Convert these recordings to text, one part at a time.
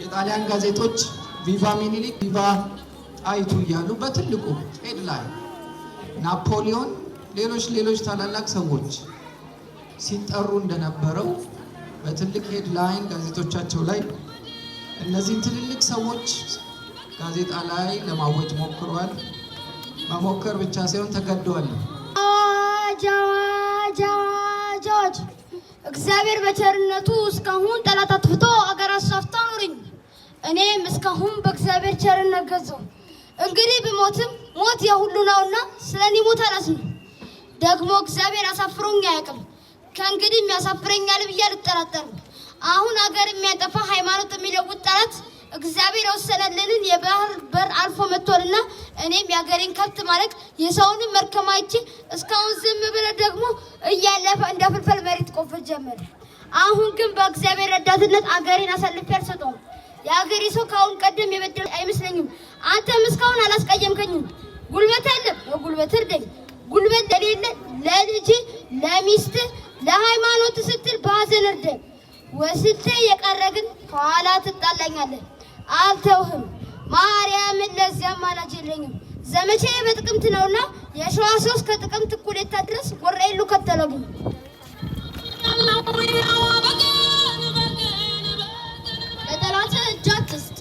የጣሊያን ጋዜጦች "Viva ሚኒሊክ፣ viva ጣይቱ" እያሉ በትልቁ headline፣ ናፖሊዮን፣ ሌሎች ሌሎች ታላላቅ ሰዎች ሲጠሩ እንደነበረው በትልቅ headline ጋዜጦቻቸው ላይ እነዚህን ትልልቅ ሰዎች ጋዜጣ ላይ ለማወጅ ሞክረዋል። መሞከር ብቻ ሳይሆን ተገደዋል። አዋጅ፣ አዋጅ፣ አዋጅ፣ አዋጅ! እግዚአብሔር በቸርነቱ እስካሁን ጠላት አጥፍቶ አገር አስፋፍቶ አኖረኝ። እኔም እስካሁን በእግዚአብሔር ቸርነት ገዛው። እንግዲህ ብሞትም ሞት የሁሉ ነውና ስለ እኔ ሞት አላዝንም። ደግሞ እግዚአብሔር አሳፍሮኝ አያውቅም። ከእንግዲህ የሚያሳፍረኛል ብዬ አልጠራጠርም። አሁን አገር የሚያጠፋ፣ ሃይማኖት የሚለውጥ ጠላት እግዚአብሔር የወሰነልንን የባህር በር አልፎ መጥቷልና እኔም የአገሬን ከብት ማለቅ የሰውንም መርከም አይቼ እስካሁን ዝም ብለ ደግሞ እያለፈ እንደ ፍልፈል መሬት ቆፍር ጀመረ። አሁን ግን በእግዚአብሔር ረዳትነት አገሬን አሳልፌ አልሰጠውም። የአገሬ ሰው ከአሁን ቀደም የበደለ አይመስለኝም። አንተም እስካሁን አላስቀየምከኝም። ጉልበት አለ፣ በጉልበት እርደኝ። ጉልበት ለሌለ ለልጅ፣ ለሚስት፣ ለሃይማኖት ስትል በሀዘን እርደኝ። ወስልቴ የቀረ ግን ከኋላ ትጣላኛለህ። አልተውህም። ማርያምን ለዚያም አላጅ የለኝም። ዘመቻዬ በጥቅምት ነውና የሸዋ ሰው እስከ ጥቅምት እኩሌታ ድረስ ወረኢሉ ከተለጉ። ለጠላትህ እጅ አትስጥ።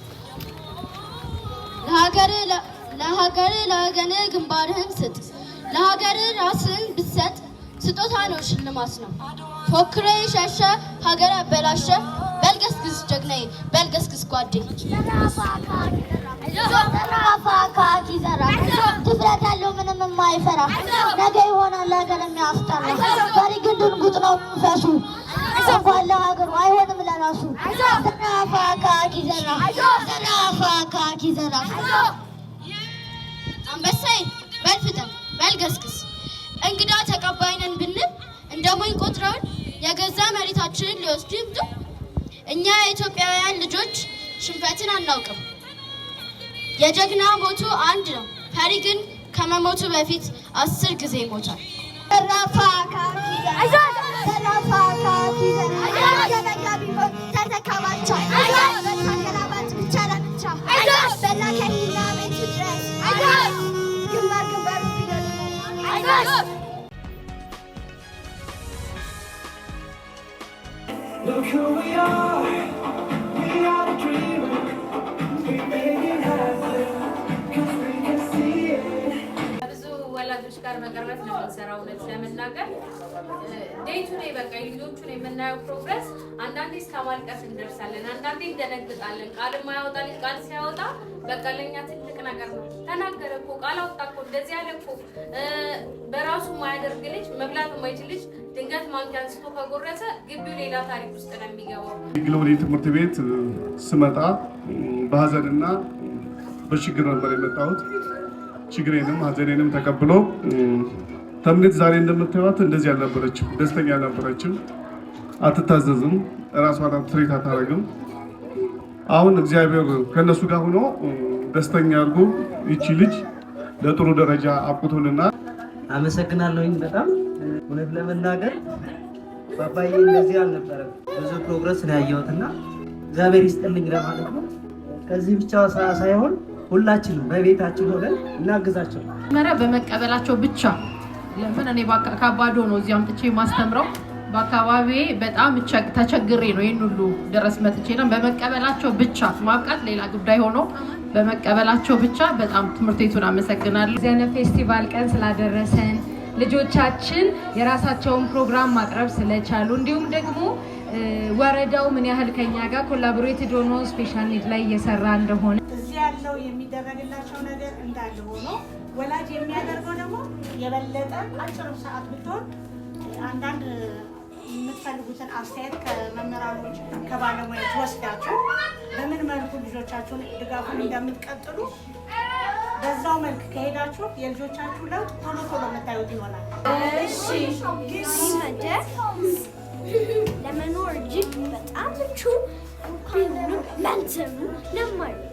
ለሀገርህ ለወገንህ ግንባርህን ስጥ። ለሀገርህ ራስህን ብትሰጥ ስጦታ ነው፣ ሽልማት ነው። ፎክሮ የሸሸ ሀገር አበላሸ። በል ገስግስ ጀግናዬ፣ በል ገስግስ ጓዴ። ዘራፍ አካኪ ዘራፍ፣ ድፍረት ያለው ምንም የማይፈራ፣ ነገ ይሆናል ሀገር የሚያስጠራ። ፈሪ ግን ድንጉጥ ነው መንፈሱ፣ እንኳን ለሀገሩ አይሆንም ለራሱ። ዘራፍ አካኪ ዘራፍ፣ ዘራፍ አካኪ ዘራፍ። አንበሳዬ፣ በል ፍጠን፣ በል ገስግስ። እንግዳ ተቀባይ ነን ብንል እንደ ሞኝ ቆጥረውን የገዛ መሬታችንን ሊወስዱ ይምጡ። እኛ የኢትዮጵያውያን ልጆች ሽንፈትን አናውቅም። የጀግና ሞቱ አንድ ነው። ፈሪ ግን ከመሞቱ በፊት 10 ጊዜ ይሞታል። ዘራፍ አካኪ ዘራፍ፣ ዘራፍ አካኪ ዘራፍ፣ ገበያ ቢሆን ተተካባቻ በታገላባጭ ብቻ ለብቻ በላ ከሂና ቤቱ ድረስ ግንባር ግንባሩ ቢገጥሙ። Look who we are, we are the dreamers. We make it happen, 'cause we can see it. ብዙ ወላጆች ጋር በቅርበት ነው የምንሰራው። እውነት ለመናገር day to day በቃ የልጆቹን የምናየው progress አንዳንዴ እስከ ማልቀስ እንደርሳለን፣ አንዳንዴ እንደነግጣለን። ቃል የማያወጣ ልጅ ቃል ሲያወጣ በቃ ለእኛ ትልቅ ነገር ነው። ተናገረ እኮ፣ ቃል አወጣ እኮ፣ እንደዚህ ያለ እኮ። በራሱ የማያደርግ ልጅ፣ መብላት የማይችል ልጅ ድንገት ማንኪያ አንስቶ ከጎረሰ ግቢው ሌላ ታሪክ ውስጥ ነው የሚገባው። ግሎሪ ትምህርት ቤት ስመጣ በሀዘንና በችግር ነበር የመጣሁት። ችግሬንም ሀዘኔንም ተቀብሎ ተምኔት ዛሬ እንደምታዩት እንደዚህ አልነበረችም፣ ደስተኛ አልነበረችም፣ አትታዘዝም፣ እራሷን treat አታደርግም። አሁን እግዚአብሔር ከእነሱ ጋር ሆኖ ደስተኛ አድርጎ ይቺ ልጅ ለጥሩ ደረጃ አብቅቶልናል። አመሰግናለሁኝ በጣም። እውነት ለመናገር ባባዬ እንደዚህ አልነበረም። ብዙ progress ነው ያየሁትና እግዚአብሔር ይስጥልኝ ለማለት ነው። ከዚህ ብቻ ሳይሆን ሁላችንም በቤታችን ሆነን እናግዛቸው። መጀመሪያ በመቀበላቸው ብቻ፣ ለምን እኔ ካባዶ ነው እዚህ አምጥቼ ማስተምረው፣ በአካባቢዬ በጣም ተቸግሬ ነው ይህን ሁሉ ድረስ መጥቼ ነው። በመቀበላቸው ብቻ፣ ማብቃት ሌላ ጉዳይ ሆኖ፣ በመቀበላቸው ብቻ በጣም ትምህርት ቤቱን አመሰግናለሁ። ዘነ ፌስቲቫል ቀን ስላደረሰን፣ ልጆቻችን የራሳቸውን ፕሮግራም ማቅረብ ስለቻሉ፣ እንዲሁም ደግሞ ወረዳው ምን ያህል ከኛ ጋር collaborated ሆኖ special need ላይ እየሰራ እንደሆነ እዚህ ያለው የሚደረግላቸው ነገር እንዳለ ሆኖ ወላጅ የሚያደርገው ደግሞ የበለጠ አጭር ሰዓት ብትሆን አንዳንድ የምትፈልጉትን አስተያየት ከመምህራኖች፣ ከባለሙያዎች ወስዳችሁ በምን መልኩ ልጆቻችሁን ድጋፉን እንደምትቀጥሉ በዛው መልክ ከሄዳችሁ የልጆቻችሁ ለውጥ ቶሎ ቶሎ የምታዩት ይሆናል። መደር ለመኖር እጅግ በጣም ምቹ ቢሆንም ለእንትኑ ለማይወዱ